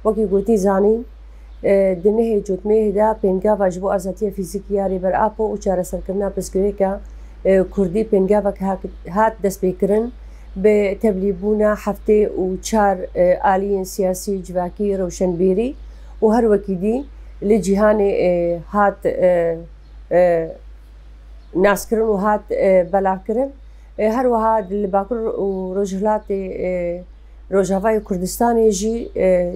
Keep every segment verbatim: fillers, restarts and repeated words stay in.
Wekî gotî zanîn, e, di nehê Cotmehê de pêngava ji bo azadiya fîzîkî ya Rêber Apo û çareserkirina pirsgirêka, e, Kurdî pêngavek hak-, hat destpêkirin bi tevlîbûna heftê û çar, e, aliyên siyasî, civakî, rewşenbîrî û her wekî dî li cîhanê, e, hat, e, e, naskirin û hat, e, belavkirin. E, her wiha li Bakur û Rojhilatê, e, Rojavayê Kurdistanê jî, e,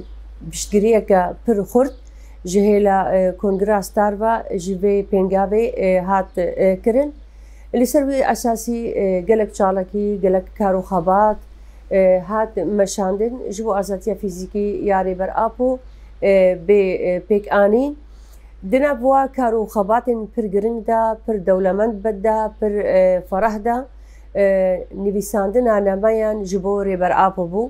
piştgiriyeke pir xurt ji hêla, e, Kongra Star ve ji vê pêngavê, e, hat, e, kirin. Li ser wî esasî, e, gelek çalakî, gelek kar û xebat, e, hat meşandin ji bo azadiya fîzîkî ya Rêber Apo, e, bê, e, pêkanîn. Di nav wa kar û xebatên pir giring de, pir dewlemend be de, pir, e, fereh de, e, nivîsandina nameyan ji bo Rêber Apo bû.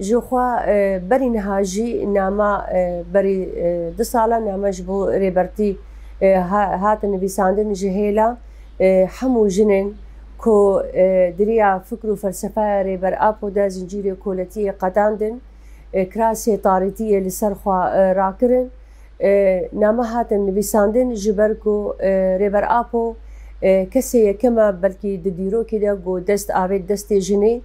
Ji xwe, e, berî niha jî nama, e, berî, e, du sala nama ji bo Rêbertî, e, ha-, hatin nivîsandin ji hêla, e, hemû jinên ku, e, di riya fikr û felsefeya Rêber Apo de zincîrê koletiyê qedandin, e, kirasê tarîtiyê li ser xwe, e, rakirin. E, name hatin nivîsandin ji ber ku, e, Rêber Apo, e, kesê yekem e belkî di dîrokê de ku dest avêt destê jinê,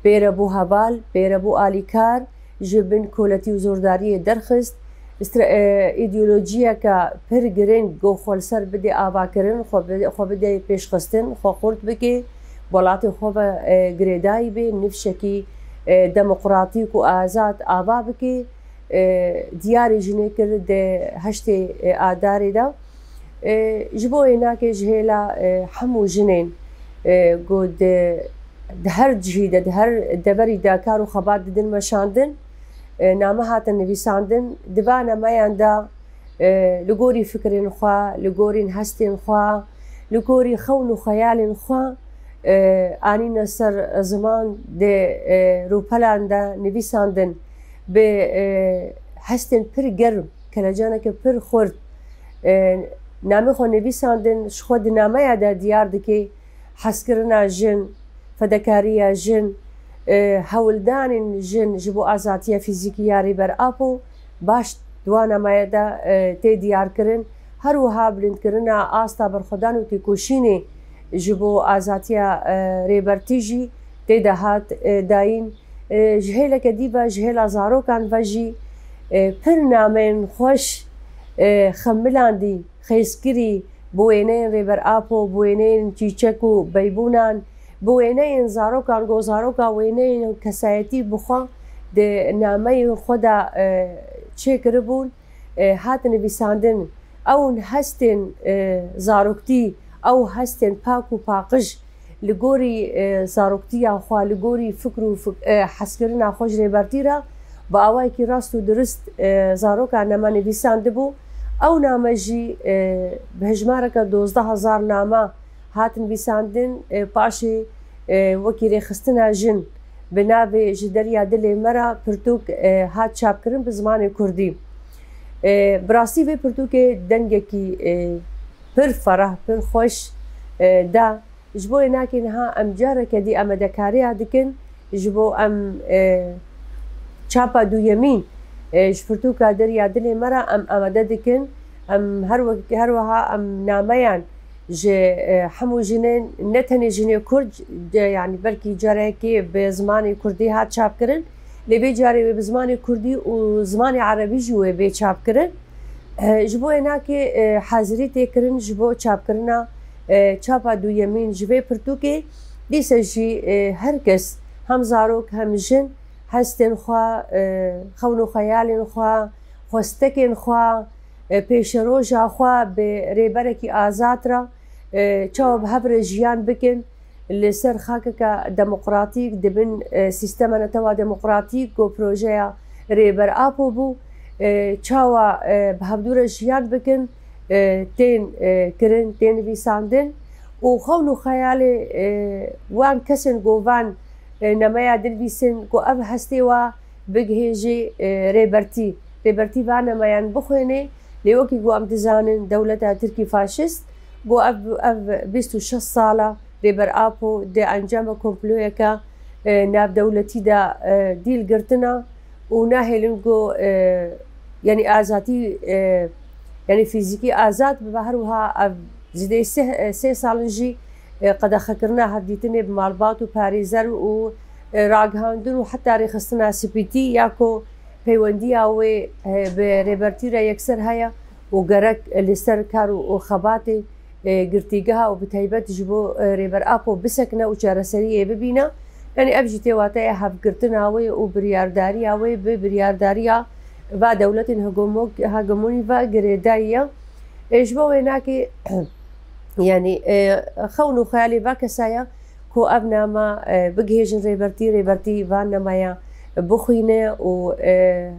pê re bû heval, pê re bû alîkar, ji bin koletî û zordariyê derxist. Stre-, e, îdeolojiyeke pir giring ku xwe li ser bidê avakirin, xwe bi-, xwe bidê pêşxistin, xwe xurt bike, welatê xwe ve, e, girêdayî bê, nifşekî, e, demokratîk û azad ava bike. E, diyarê jinê kir di heştê, e, Adarê de. E, ji bo wê nake ji hêla, e, hemû jinên, e, ku di, di her cihî de, di her deverî de kar û xebat didin meşandin, e, name hatin nivîsandin, di va nameyan de, e, li gorî fikrên xwe, li gorî hestên xwe, li gorî xewn û xeyalên xwe, e, anîne ser ziman, di, e, rûpelan de nivîsandin bi, e, hestên pir germ, kelecaneke pir xurt, e, namê xwe nivîsandin, ji xwe di nameya de diyar dike hezkirina jin, fedekariya jin, e, hewldanên jin ji bo azadiya fîzîkî ya Rêber Apo baş di wan nameyê de, e, tê diyarkirin. Her wiha bilindkirina asta berxwedan û têkoşînê ji bo azadiya, e, Rêbertî jî tê de hat, e, dayîn. E, ji hêleke dî ve, ji hêla zarokan ve jî, e, pir nameyên xweş, e, xemilandî, xêzkirî, bi wêneyên Rêber Apo, bi wêneyên çîçek û beybûnan, bi wêneyên zarokan, ku zaroka wêneyên kesayetî bi xwe di nameyên xwe de, e, çêkiribûn, e, hat nivîsandin. Ew hestên, e, zaroktî, ew hestên pak û paqij li gorî, e, zaroktiya xwe, li gorî fikr û fik-, e, hezkirina xwe ji Rêbertî re bi awayekî rast û dirist, e, zaroka name nivîsandibû. Ew name jî, e, bi hejmareke dozdeh hezar name hat nivîsandin, e, paşê, e, wekî rêxistina jin bi navê Ji Derya Dilê Me Re pirtûk, e, hat çapkirin bi zimanê kurdî. E, bi rastî vê pirtûkê dengekî, e, pir fereh, pir xweş, e, da. Ji bo wê nakê niha em careke dî amadekariya dikin, ji bo em, e, çapa duyemîn, e, ji pirtûka Derya Dilê Me Re em amade dikin. Em her wek-, her wiha em nameyan ji, e, hemû jinên, ne tenê jinê Kurd, de, yanî belkî carekê bi zimanê Kurdî hat çapkirin, lê vê carê wê bi zimanê Kurdî û zimanê Erebî jî wê bê çapkirin. E, ji bo wê nakê, e, hazirî tê kirin ji bo çapkirina, e, çapa duyemîn ji vê pirtûkê. Dîse jî, e, her kes, hem zarok hem jin, hestên xwe, e, xewn û xeyalên xwe, xwestekên xwe, e, pêşeroja xwe bi rêberekî azad re, e, çawa bi hev re jiyan bikin, li ser xakeke demokratîk, di bin, e, sîstema netewa demokratîk ku projeya Rêber Apo bû, e, çawa, e, bi hevdû re jiyan bikin, e, tên, e, kirin, tên nivîsandin û xewn û xeyalê, e, wan kesên ku van, e, nameya dinivîsin ku ev hestê wa bigihêjê, e, Rêbertî. Rêbertî van nameyan bixwêne, lê wekî ku em dizanin dewleta Tirkî faşîst, ku ev, ev bîst û şeş sala Rêber Apo di encama komployeke, e, navdewletî de, e, dîl girtina û nahêlin ku, e, yanî azatî, e, yanî fîzîkî azad bibe, her wiha ev zêdeyî sê, e, sê sal in jî, e, qedexekirina hevdîtinê bi malbat û parêzer û, e, ragihandin û heta rêxistina spîtî ya ku peywendiya wê, e, bi rêbertî re yekser heye û gerek li ser kar û, û xebatê, e, girtîgeha û bi taybet ji bo, e, Rêber Apo bisekine û çareseriyê bibîne. Yanî ev jî tê wateya hevgirtina wê û biryardariya wê bi biryardariya va dewletên hegomo-, hegemonî ve girêdayî ye. E, ji bo wê nakê, yanî, e, xewn û xeyalê va kesa ye ku ev nama, e, bigihêjin rêbertî, rêbertî van namaya bixwîne û, e,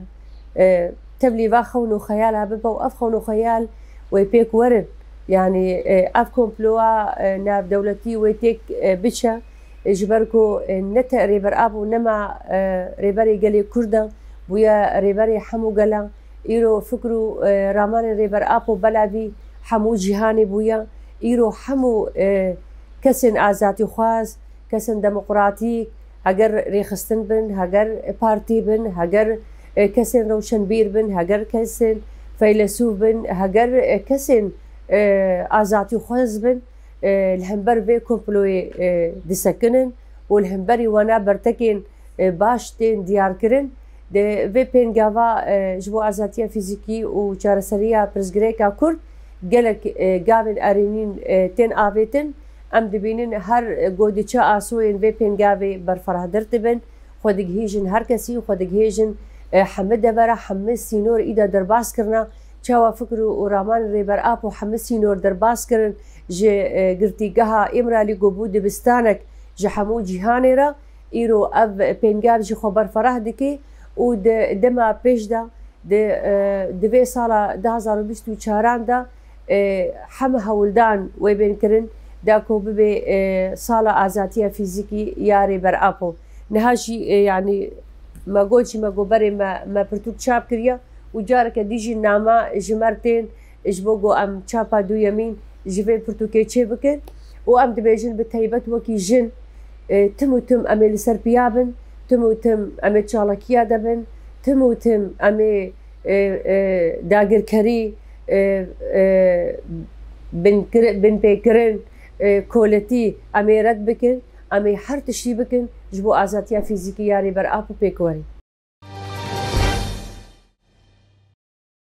e, tevlî va xewn û xeyala bibe û ev xewn û xeyal wê pêk werin. Yanî, e, ev komploa, e, navdewletî wê têk, e, biçe, e, ji ber ku, e, ne te Rêber Apo nema, e, rêberê gelê Kurd e, bûye rêberê hemû gelan. Îro fikr û, e, ramanên Rêber Apo belavî hemû cîhanê bûye. Îro hemû, e, kesên azadîxwaz, kesên demokratîk, heger rêxistin bin, heger partî bin, heger, e, kesên rewşenbîr bin, heger kesên feylesûf bin, heger, e, kesên, e, azadîxwaz bin, e, li hember vê komployê, e, disekinin û li hemberî wana bertekên, e, baş tên diyarkirin. Di vê pêngava, e, ji bo azadiya fîzîkî û çareseriya pirsgirêka Kurd gelek, e, gavên erênîn, e, tên avêtin. Em dibînin her, e, ku diçe asoyên vê pêngavê berfirehdir dibin. Xwe digihîjin her kesî, xwe digihêjin, e, hemî devera, hemî sînor îda derbas kirina. Çawa fikr û, û ramanên Rêber Apo hemî sînor derbas kirin ji, e, girtîgeha Îmralî ku bû dibistanek ji hemû cîhanê re. Îro ev pêngav jî xwe berferah dike û di dema pêş de, di, e, di vê sala du hazar û bîst û çaran de, e, heme hewldan wê bên kirin da ku bibe, e, sala azadiya fîzîkî ya Rêber Apo. Niha jî, e, yanî me got jî, me got berê me, me pirtûk çap kiriye û careke dî jî nama ji me re tên ji bo ku em çapa duyemîn ji vê pirtûkê çê bikin û em dibêjin bi taybet wekî jin, e, tim û tim em ê li ser piya bin, tim û tim em ê çalakiya de bin, tim û tim em ê, e, e, dagirkerî, e, e, binkir-, binpêkirin, e, koletî em ê red bikin, em ê her tiştî bikin ji bo azadiya fîzîkî ya Rêber Apo pêk werin.